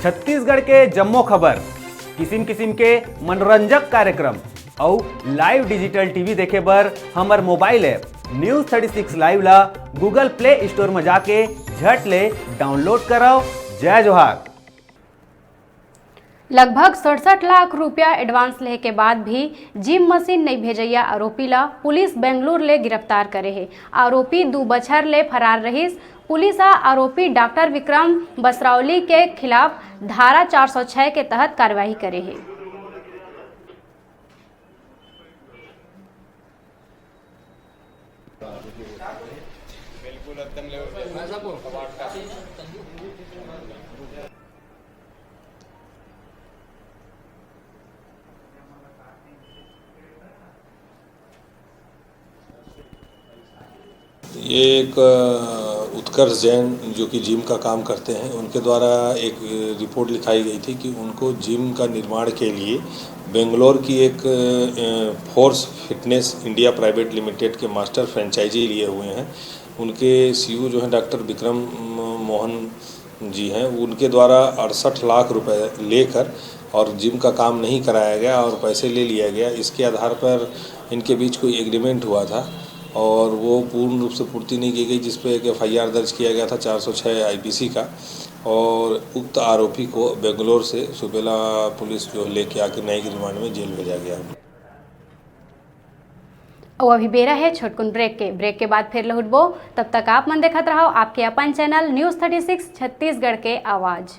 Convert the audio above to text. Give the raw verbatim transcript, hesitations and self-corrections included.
छत्तीसगढ़ के जम्मो खबर, किसिम किसिम के मनोरंजक कार्यक्रम अउ live digital T V देखे बर हमर mobile app News thirty six Live ला Google Play Store म जाके झट ले download करव। जय जोहार। लगभग सड़सठ लाख रुपया advance लेहे के बाद भी gym machine नइ भेजइया आरोपी ला पुलिस बेंगलुरु ले गिरफ्तार करे हे। आरोपी दू बछर ले फरार रहिस। पुलिस ह आरोपी डॉक्टर विक्रम बसरौली के खिलाफ धारा चार सौ छह के तहत कार्रवाई करे हे। ये एक, अ, उत्कर्ष जैन, जो कि जिम का काम करते हैं, उनके द्वारा एक रिपोर्ट लिखाई गई थी कि उनको जिम का निर्माण के लिए बेंगलोर की एक, अ, force fitness India private limited के मास्टर फ्रेंचाइजी लिए हुए हैं। उनके सीईओ जो हैं डॉक्टर विक्रम मोहन जी हैं, उनके द्वारा अड़सठ लाख रुपए लेकर और जिम का काम नहीं कराया गया और पैसे ले लिया गया। इसके आधार पर इनके बीच कोई एग्रीमेंट हुआ था और वो पूर्ण रूप से पूर्ति नहीं की गई, जिस पे एक एफआईआर दर्ज किया गया था चार सौ छह आईपीसी का, और उक्त आरोपी को बेंगलोर से सुपेला पुलिस जो लेके आके न्यायिक रिमांड में जेल भेजा गया। अउ अभी बेरा हे छोटकुन ब्रेक के। ब्रेक के बाद फिर लहुटबो, तब तक आप मन देखत रहव आपके अपन channel news thirty six Chhattisgarh के आवाज़।